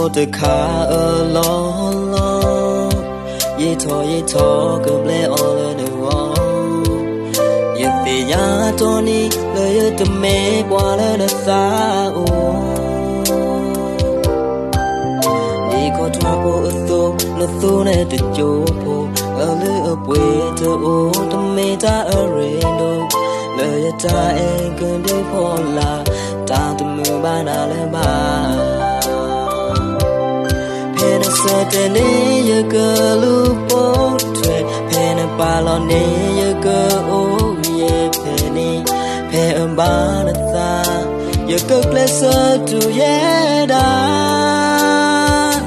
တၢ်အိၣ်တခါအလီၢ်လီၢ်, ယံာ်ထီၣ်ယံာ်ထီၣ်ကဘျဲအီၤလၢနဂီၢ်, ယသ့ၣ်ညါတီန့ၣ်လၢယတမ့ၢ်ပှၤလၢနသးအိၣ် ဒ်ခီထွါဖိအသိး နသိန့ၣ်တကၠိဖိ, အလုၢ်အပှ့ၤတအိၣ် တမ့ၢ်တၢ်အရ့ဒိၣ်, လၢယတၢ်အဲၣ်ကဒုဖီလာ်, တၢ်တမုာ်ဘၣ်နၤလၢၤဘၣ်. ဖဲနဆၢတဲာ်န့ၣ်ယကလူၤပိာ်ထွဲ, ဖဲနပာ်လီၤန့ၣ်ယကအိၣ်ယဲၢ်ဖဲန့ၣ်, ဖဲအဘၣ်နသး ယကကျဲးစၢးတူၢ်ယဲဒၣ်.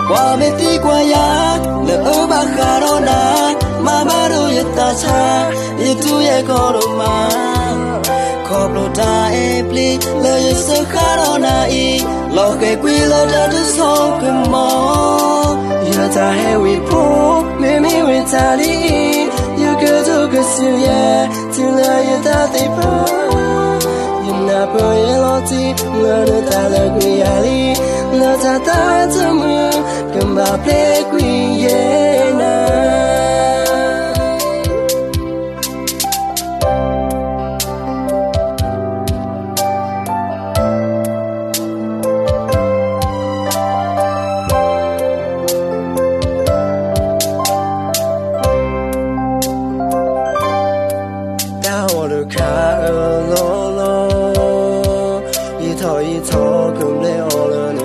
ကွၢ်မ့ၢ်သံကွၢ်ယၤ လၢအဘၣ်ဃးဒီးနၤ, မၤဘၣ်ဒိယသးဆါ, ယတူၢ်ယဲၢ်ကီဒိၣ်မး, ခီဖျိတၢ်အဲၣ်ပျံၤလၢယစၢဃာ်ဒီးနၤအံၤ, လီၤဃဲၤကွံာ်လၢတၢ်တဆိကမီၤ. ယတၢ်ဟဲဝံဖိ မ့မ့ၢ်ဝဲတၢ်ဒ်အံၤ, ယကဒိၣ်ကစူၤယဲၢ် တုၤလၢယတၢ်သ့ၣ်ဖး, ယနၢ်ပၢၢ်ယဲၢ်လီၤတံၢ် လၢနတၢ်လၢကွံာ်ယၤလံ, လၢတၢ်သးသမူ ကဘၣ်ပျဲကွံာ်ယဲၢ်နၤ. တၢ်အိၣ်တခါအလီၢ်လီၢ်, ယံာ်ထီၣ်ယံာ်ထီၣ်ကဘျဲအီၤလၢန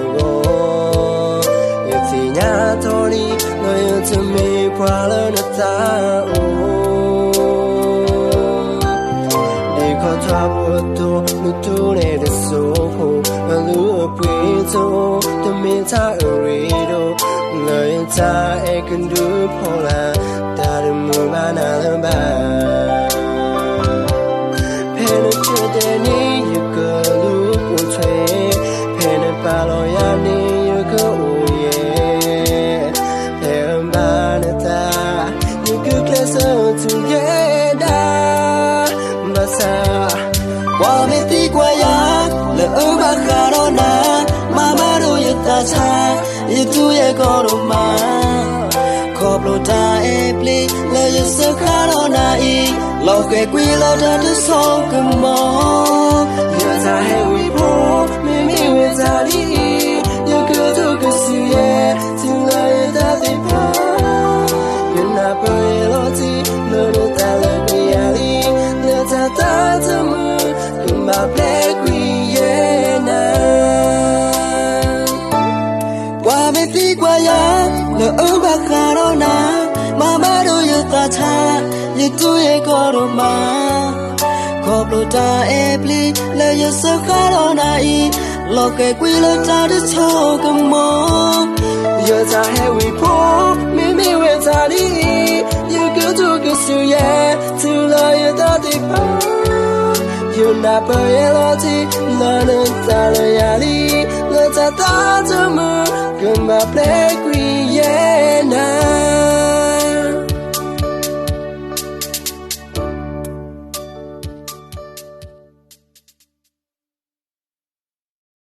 ဂီၢ်, ယသ့ၣ်ညါတီန့ၣ် လၢယတမ့ၢ်ပှၤလၢနသးအိၣ် ဒ်ခီထွါဖိအသိး နတူန့ၣ်တစိၢ်ဖိ, အလုၢ်အပှ့ၤတအိၣ် တမ့ၢ်တၢ်အရ့ဒိၣ်, လၢယတၢ်အဲၣ်ကဒုဖီလာ်, တၢ်တမုာ်ဘၣ်နၤလၢၤဘၣ်. ဖဲနဆၢတဲာ်န့ၣ်ယကလူၤပိာ်ထွဲ, ဖဲနပာ်လီၤယၤန့ၣ်ယကအိၣ်ယဲၢ်, ဖဲအဘၣ်နသး ယကကျဲးစၢးတူၢ်ယဲဒၣ်. ဘၣ်ဆၣ် ကွၢ်မ့ၢ်သံကွၢ်ယၤ လၢအဘၣ်ဃးဒီးနၤ, မၤဘၣ်ဒိယသးဆါ, ယတူၢ်ယဲၢ်ကီဒိၣ်မး, ခီဖျိတၢ်အဲၣ်ပျံၤလၢယစၢဃာ်ဒီးနၤအံၤ, လီၤဃဲၤကွံာ်လၢတၢ်တဆိကမီၤ. ယတၢ်ဟဲဝံဖိ မ့မ့ၢ်ဝဲတၢ်ဒ်အံၤ, ယကဒိၣ်ကစူၤယဲၢ် တုၤလၢယတၢ်သ့ၣ်ဖး, ယနၢ်ပၢၢ်ယဲၢ်လီၤတံၢ် လၢနတၢ်လၢကွံာ်ယၤလံ, လၢတၢ်သးသမူ ကဘၣ်ပျဲကွံာ်ယဲၢ်နၤ. ကွၢ်မ့ၢ်သံကွၢ်ယၤ လၢအဘၣ်ဃးဒီးနၤ, မၤဘၣ်ဒိယသးဆါ, ယတူၢ်ယဲၢ်ကီဒိၣ်မး, ခီဖျိတၢ်အဲၣ်ပျံၤလၢယစၢဃာ်ဒီးနၤအံၤ, လီၤဃဲၤကွံာ်လၢတၢ်တဆိကမီၤ. ယတၢ်ဟဲဝံဖိ မ့မ့ၢ်ဝဲတၢ်ဒ်အံၤ, ယကဒိၣ်ကစူၤယဲၢ် တုၤလၢယတၢ်သ့ၣ်ဖး, ယနၢ်ပၢၢ်ယဲၢ်လီၤတံၢ် လၢနတၢ်လၢယၤလံ, လၢတၢ်သးသမူ ကဘၣ်ပျဲကွံာ်ယဲၢ်နၤ.